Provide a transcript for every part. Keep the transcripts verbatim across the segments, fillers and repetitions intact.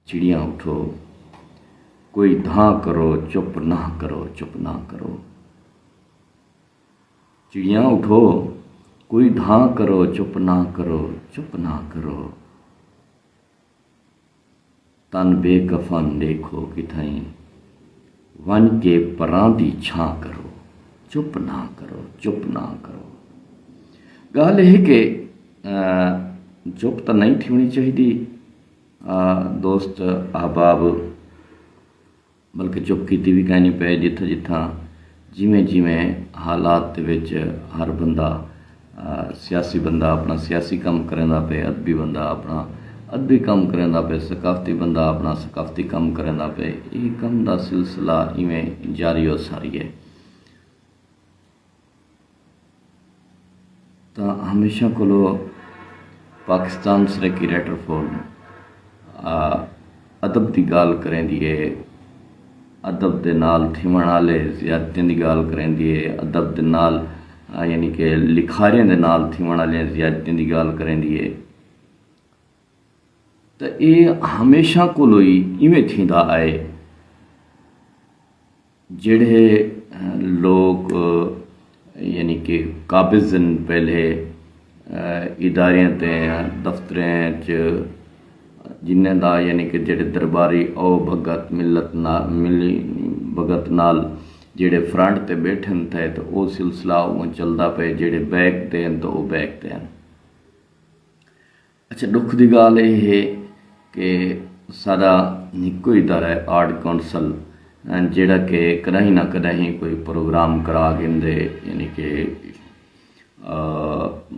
چڑیاں اٹھو، کوئی دھاں کرو، چپ نہ کرو، چپ نہ کرو۔ چڑیاں اٹھو، کوئی دھاں کرو، چپ نہ کرو، چپ نہ کرو۔ تن بے کفن ݙیکھو کتھائیں، ونڄ کے پراں دی چھاں کرو، چپ نہ کرو، چپ نہ کرو۔ ڳالھ اے ہے کہ، آ، چپ تاں نئیں تھیوݨی چاہیدی، آ، دوست احباب، بلکہ چپ کیتی وی کائنی پئے۔ جتھاں جتھاں جیویں جیویں حالات دے وچ ہر بندہ، آ، سیاسی بندہ اپݨا سیاسی کم کریندا پئے، ادبی بندہ اپݨا ادبی کم کریندا پئے، ثقافتی بندہ اپݨا ثقافتی کم کریندا پئے، اے کم دا سلسلہ ایویں جاری و ساری ہے۔ تاں ہمیشہ کولو پاکستان سرائیکی رائٹر فورم، آ، ادب دی ڳالھ کریندی ہے، ادب دے نال تھیوݨ آلے زیادتیاں دی ڳالھ کریندی ہے، ادب دے نال، آ، یعنی کہ لکھاریاں دے نال تھیوݨ آلیاں زیادتیاں دی ڳالھ کریندی ہے۔ تاں اے ہمیشہ کولو ہی ایویں تھیندا آئے۔ جیڑھے، آ، لوک، آ، یعنی کہ قابض ہن پہلے، آ، اداریاں تے دفتریں اچ، جنہیں دا یعنی کہ جیڑھے درباری او بھگت ملت نال، ملی بھگت نال جیڑھے فرنٹ تے ٻیٹھن تھئے تاں او سلسلہ اوں چلدا پئے، جیڑھے بیک تے ہن تاں او بیک تے ہن۔ اچھا، ݙکھ دی ڳالھ اے ہے کہ ساݙا ہکو ادارہ ہے آرٹ کونسل، جیڑھا کہ کݙاہیں نہ کݙاہیں کوئی پروگرام کرا گھندے، یعنی کہ، آ،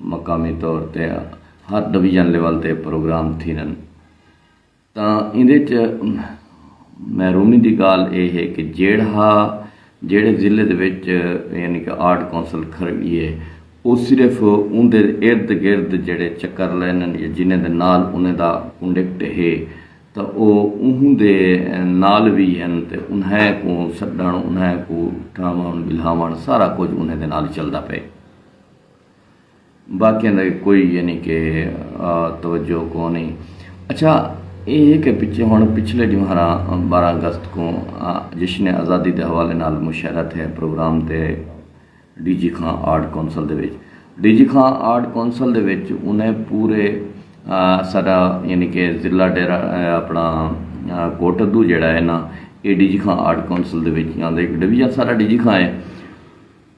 مقامی طور تے ہر ڈویژن لیول تے پروگرام تھیندن۔ تاں ایندے اچ محرومی دی ڳالھ اے ہے کہ جیڑھا، جیڑھے ضلع دے وچ، یعنی کہ آرٹ کونسل کھڑی ہے، او صرف اوندے ارد گرد جیڑھے چکر لیندن یا جنہیں دے نال انہیں دا کنڈکٹ ہے، تاں او اوہوں دے نال وی ہن تے انہیں کوں سݙݨ، انہیں کوں ٹھاوݨ، ٻلھاوݨ، سارا کجھ انہیں دے نال چلدا پئے۔ باقیاں دا کوئی یعنی کہ، آ، توجہ کونی۔ اچھا، اے ہے کہ پچھے، ہݨ پچھلے ݙینہاں ٻارہاں اگست کوں، آ، جشن آزادی دے حوالے نال مشاعرہ تھئے پروگرام تے D G Khan art council دے وچ۔ D G Khan art council دے وچ انہیں پورے، آ، ساݙا یعنی کہ ضلع ڈیرہ، آ، اپݨا، آ، کوٹ ادو جیڑھا ہے نا، اے D G Khan art council دے وچ ہی آندے۔ ہک ڈویژن ساݙا ڈی جی خان ہے۔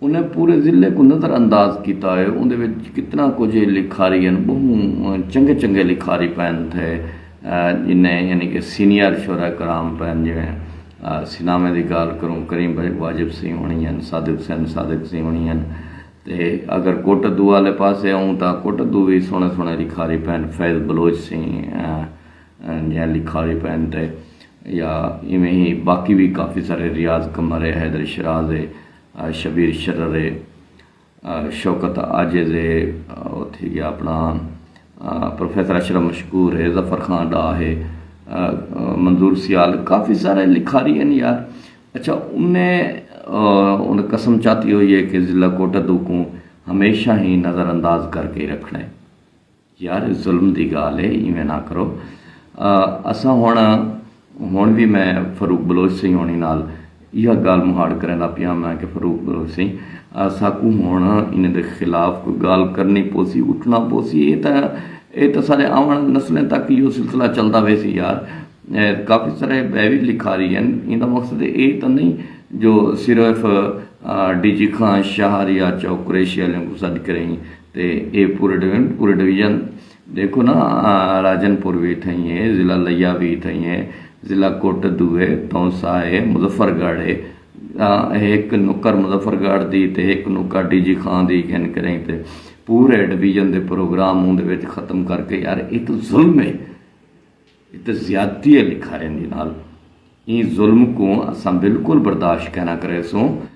انہیں پورے ضلع کوں نظر انداز کیتا ہے۔ اوندے وچ کتنا کجھ لکھاری ہن، ٻہوں چنڳے چنڳے لکھاری پئن تھئے، آ، جنہیں یعنی کہ سینئر شعراء کرام پئن، جیویں، آ، سیناویں دی ڳالھ کروں، کریم واجب سئیں ہوݨی ہن، صادق حسین صادق سئیں ہوݨی ہن۔ تے اگر کوٹ ادو آلے پاسے آؤں تاں کوٹ ادو وی سوہݨے سوہݨے لکھاری پئن، فیض بلوچ سئیں، آ، آ، جیہاں لکھاری پئن تے یا ایویں ہی باقی وی کافی سارے، ریاض قمر ہے، حیدر شیراز ہے، آ، شبیر شرر ہے، آ، شوکت عاجز ہے، آ، او تھی ڳیا اپݨا، آ، پروفیسر اشرف مشکور ہے، ظفر خان ݙا ہے، آ، آ، منظور سیال، کافی سارے لکھاری ہن یار۔ اچھا، انہیں، آ، انہیں قسم چاتی ہوئی ہے کہ ضلع کوٹ ادو کوں ہمیشہ ہی نظر انداز کر کے رکھݨا ہے۔ یار، ظلم دی ڳالھ ہے، ایویں نہ کرو۔ آ، اساں ہݨ، ہݨ وی میں فاروق بلوچ سئیں ہوݨی نال ایہا ڳالھ مہاڑ کریندا پیاں میں کہ فاروق بلوچ سئیں، آ، ساکوں ہݨ انہیں دے خلاف کوئی ڳالھ کرݨی پوسی، اٹھݨا پوسی۔ اے تاں، اے تاں سارے آوݨ نسلیں تک ایہو سلسلہ چلدا ویسی یار۔ اے کافی سارے ٻئے وی لکھاری ہن۔ ایندا مقصد اے تاں نئیں جو صرف، آ، ڈی جی خان شہر یا چوک قریشی آلیاں کوں سݙ کریں تے اے پورے ڈویژن، پورے ڈویژن ݙیکھو نا، آ، راجن پور وی اتھائیں ہے، ضلع لیہ وی اتھائیں ہے، ضلع کوٹ ادو ہے، تونسہ ہے، مظفر گڑھ ہے، آ، ہک نکر مظفر گڑھ دی تے ہک نکر ڈی جی خان دی گھن کریں تے پورے ڈویژن دے پروگرام اوندے وچ ختم کر کے، یار، اے تاں ظلم ہے۔ اے تاں زیادتی ہے لکھاریاں دی نال۔ ایں ظلم کوں اساں بالکل برداشت کائنا کریسوں۔